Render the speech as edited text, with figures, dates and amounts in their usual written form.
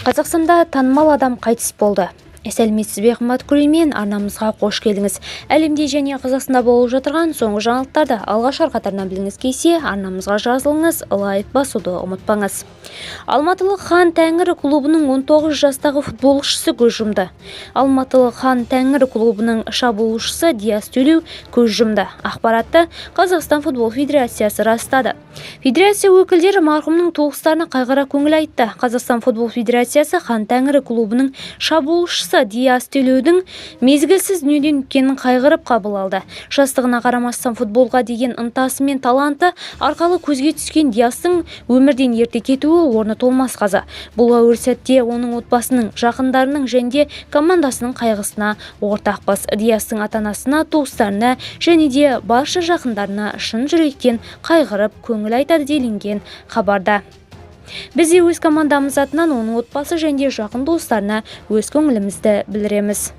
Қазақстанда танымал адам қайтыс болды. Сәлеметсіз бе, қымбат көрермен! Арнамызға қош келдіңіз! Әлемде және Қазақстанда болып жатырған соңғы жаңалықтарды алғашқылар қатарынан білгіңіз келсе, арнамызға жазылыңыз, лайк басуды ұмытпаңыз. Алматылық Хан Тәңірі клубының 19 жастағы футболшысы көз жұмды. Алматылық Хан Тәңірі клубының шабуылшысы Диас Төлеу көз жұмды. Ақпаратты Қазақстан футбол федерациясы растады. Федерация өкілдері марқұмның туыстарына қайғыра көңіл айтты. Қазақстан футбол федерациясы Хан Тәңірі клубының шабуылшысы Диас Төлеудің мезгілсіз дүниеден өткенін қайғырып қабыл алды. Жастығына қарамастан, футболға деген ынтасы мен таланты арқылы көзге түскен Диастың өмірден ерте кетуі орны толмас қаза. Бұл ауыр сәтте оның отбасының, жақындарының және де командасының қайғысына ортақпыз. Диастың ата-анасына, туыстарына және де барша жақындарына шын жүректен қайғырып көңіл айтады, делінген хабарда. Біз де өз командамыз атынан оның отбасы және де жақын достарына өз көңілімізді білдіреміз.